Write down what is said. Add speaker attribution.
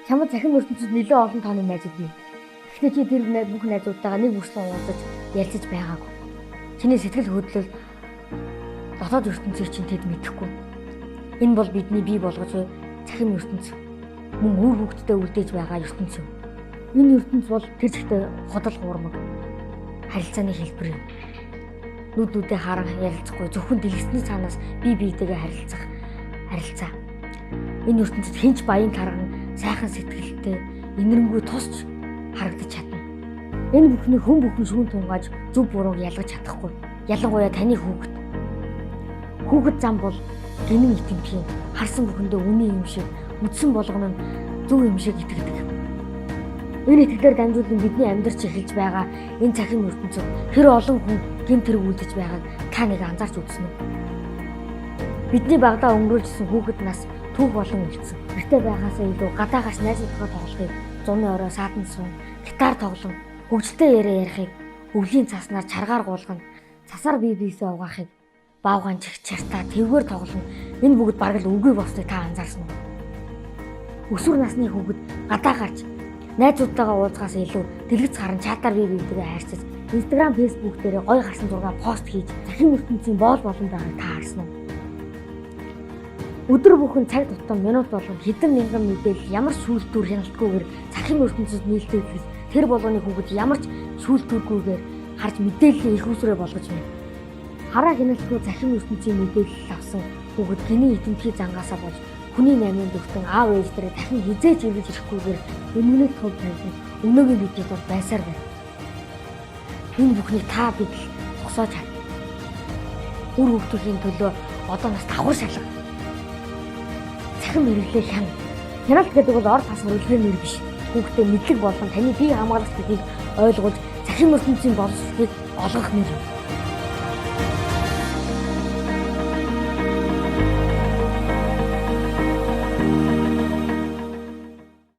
Speaker 1: Чамд цахим ертөнцид нэлээд олон тооны найзууд бий. Гэхдээ чи тэр бүх найзуудтайгаа нэг бүрсэн уулзаж ярилцаж байгаагүй. Чиний сэтгэл хөдлөл дотоод ертөнцийг чинь тэд мэдэхгүй. Энэ бол бидний бий болгож буй цахим ертөнц. Мөн үр хөвгтдээ үлдээж байгаа ертөнц юм. Энэ ертөнц бол тэр чигтээ худал хуурмаг харилцааны хэлбэр юм. Нүд нүдээ харан ярилцахгүй зөвхөн дэлгэцний цаанаас бие биетэйгээ харилцах харилцаа. Энэ ертөнцид хэн ч баян тарган сайхан сэтгэлтэй инэрэнгүй тусч харагдаж чадна. Энэ бүхний хүн бүхэн шүүн тунгааж зөв бурууг ялгаж чадахгүй. Ялангуяа таны хүүхэд. Хүүхэд зам бол гинэн итэмтгий харсан бүхэндээ үнэн юм шиг үдсэн болгоно нь зөв юм шиг итгэдэг. Энэ итгэлээр дамжуулан бидний амьдарч эхэлж байгаа энэ цахим ертөнцид хэр олон хүн гэмт хэрэг үлдэж байгааг та нэг анзаарч үзсэн үү? Бидний багадаа өнгөрүүлжсэн хүүхэд нас түүх болон үлдсэн. Гэртээ байхаасаа илүү гадаа гарч найзуудтайгаа тоглохыг, зуны орой саадан суун, гитар тоглон, хөгжилтэй яриа ярихыг, өвлийн цаснаар чаргаар гуулгана, цасаар бие биесээ угаахыг, баавгаан чих чартаа тэвгээр тоглоно. Энэ бүгд бараг л үгүй болсныг та анзаарсан уу? Өсвөр насны хүүхэд гадаа гарч найзуудтайгаа уулзахаас илүү дэлгэц харан чатаар бие биетэйгээ хайрцаж, Instagram, Facebook дээр гоё гарсан зураг пост хийж цахим ертөнцийн боол болон байгааг та харсан уу? Өдөр бүхэн цаг тутам минут болгон хэдэн мянган мэдээлэл ямар шүүлтүүр хяналтгүйгээр цахим ертөнцид нийлдэхээс тэр болгоны хүүхэд ямар ч шүүлтүүргүйгээр харж мэдээллийн их усрээ болгож байна. Хараа хяналтгүй цахим ертөнцийн мэдээлэл авсан хүүхэд гинийн итэмтгий зангаасаа болж хүний намын дүгтэн аав ээж дээрээ дахин хизээч эргэж ирэхгүйгээр эмгэнэл төв тавилан өнөөгийн бидний бол байсаар байна. Энэ бүхнийг та бид л зогсоож чад. Үр хөвгтөхийн төлөө одоо нас давхар шалга. Цахим хэрэглээ хян. Хяналт гэдэг бол ор тас хориглохын нэр биш. Хүүхдээ мэдлэг болон таны бие хамгаалагч гэдгийг ойлгуулж цахим ертөнцийн боловсролыг олгох нэр юм.